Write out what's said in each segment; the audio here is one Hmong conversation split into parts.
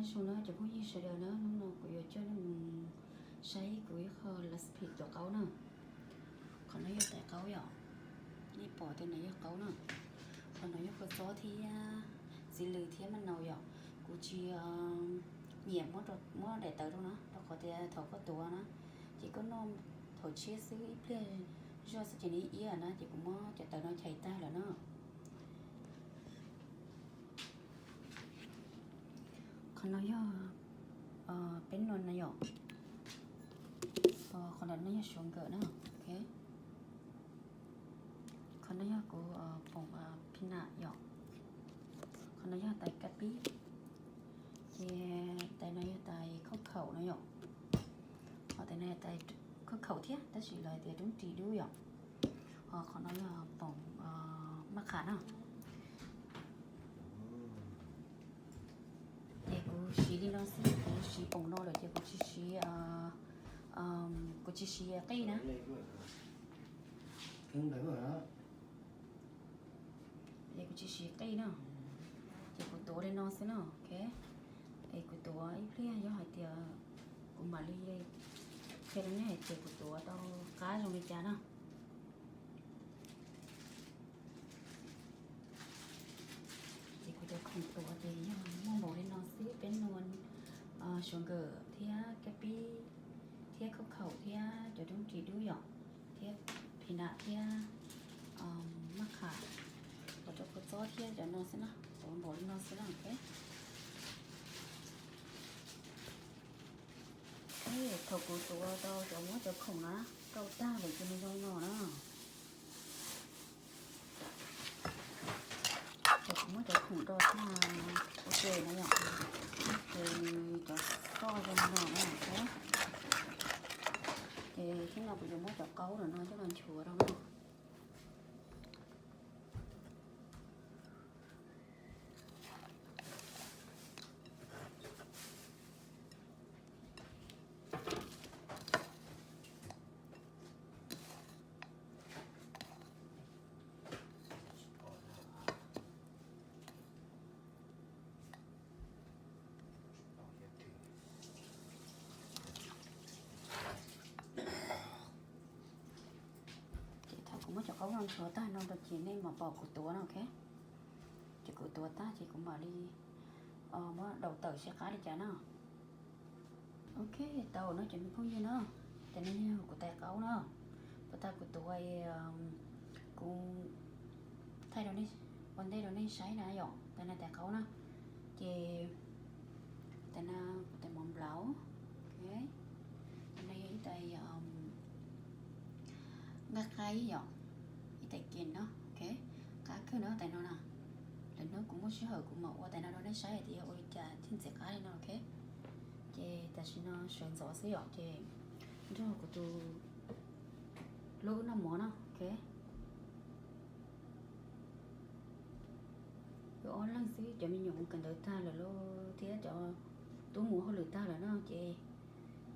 Zoo na cov phooj ywg sawv daws na, hnub no kuv yuav coj nej mus saib kuv ib qho recipe tuav qaub na. Qhov no yog tais qaub yom, nej pom tias no yog qaub na. Qhov no yog kua txob thiab txiv lws thiab maj naus yom. Kuv tsis nyiam muab daim tawv rau na, rau qhov tias thaum koj tuav na, ces koj noj thaum tshiab xwb ib pliag zoj xwb ces nws iab na, ces kuv muab cov tawv no chais tag lawm na. Qhov no yog peb nua na yom. Qhov no yog suav nkawm na. Qhov no yog kuv poom phi nam yom. Qhov no yog tais kab pib. Ces tais no yog tais khaub khaum no yom. Ho tais no yog tais khaub khaum thiab tab sis lawv tias roob ris dub yom. Ho qhov no yog poom maj qham na. Ces kuv siv li no xwb, kuv siv poom no lawm ces kuv tsis siv, kuv tsis siv qij na. Es kuv tsis siv qij na, ces kuv tuav li no xwb na, ok. Es kuv tuav ib pliag yog hais tias kuv mam li qhia rau nej hais tias kuv tuav tau qab zoo li cas na. Ces kuv cov khoom tuav ces yog muaj npaum li no xwb, peb nua, suav nkawm thiab kab pib thiab khaub khaum thiab cov roob ris dub yom, thiab phi nam thiab maj qham, ua rau kua txob thiab cov no xwb na, tuav npaum li no xwb na, ok. Thaum kuv tuav tau cov muab cov khoom na rau tag lawm ces nws zoo no na. Ces kuv muab cov khoom rau tag ua ke na yom, ces nws cov xoj zoo no na. Ces thib no kuv yuav muab cov qaub no coj los nchuav rau na. Ces thaum kuv muab cov qaub no nchuav tag no rau ces nej mam pom kuv tuav no, ok. Ces kuv tuav tag ces kuv mam li muab daus tawm seb qab li cas na. Ok, tau no cov me phooj ywg na, ces no yog kuv tais qaub na. Puas tas kuv tuav, kuv thaij rau nej, ua ntej rau nej saib na yom, tais no tais qaub na. Ces tais no kuv tais mov nplaum, ok. Tais no yog ib tais nqaij qaib yom, ib tais kev no, ok. Qab kawg na tais no na. Lwm hnub kuv muaj sij hawm kuv mam ua tais no rau nej saib hais tias yog ua li cas thiaj ntxim qab li no, ok. Ces tam sim no sawv ntxov xwb yom, ces nrog kuv tus hlub noj mov na, ok. Wb ob leeg xwb, cov me nyuam mus kawm ntawv tag lawm lauj thiab cov tub mus hauj lwm tag lawm no ces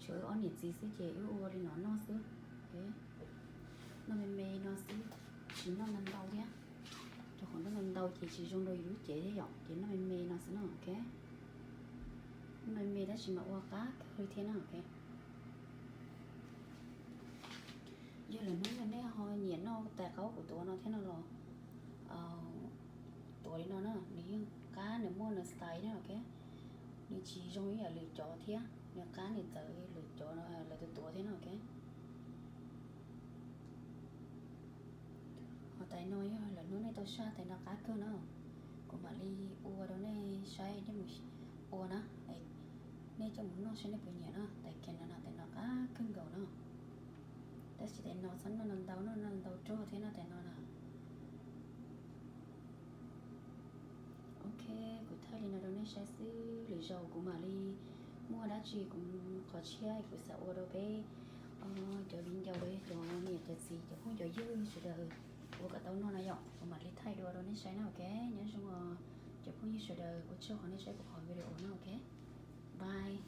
tshuav wb ob niam txiv xwb ces wb ua li no noj xwb, ok. Noj me me no xwb, tsis noj ntau ntau thiab, rau qhov noj ntau ntau ces tsis zoo rau yus lub cev thiab yom, ces noj me me no xwb no, ok. Noj me me tab sis mas ua qab kawg li thiab na, ok. Yog lwm hnub yog nej ho nyiam noj tais qaub kuv tuav no thiab no los tuav li no na, nws yeej qab, nws muaj nws style na, ok. Nws tsis zoo ib yam lwm cov thiab, nws qab nws txawv lwm cov lawv tuav tuav thiab no, ok. Ho tais no yog lwm hnub nej tau saj tais no qab kawg na, kuv mam li ua rau nej saib nej mus ua na, nej coj mus noj saib nej puas nyiam na, tais kev no na, tais no qab kawg nkaus na. Tab sis tais no txhob noj ntau ntau, noj ntau rog thiab no tais no na. Ok, kuv thaij li no rau nej saib xwb, lwm zaus kuv mam li muaj dab tsi kuv qhov tshiab kuv xav ua rau peb cov viv ncaus los yog cov niam cov txiv cov phooj cov ywg sawv daws ua kom tau noj na yom, kuv mam li thaij dua rau nej saib na, ok. Nyob zoo os cov phooj ywg sawv daws, ua tsaug qhov nej saib kuv qhov video na, ok. Bye.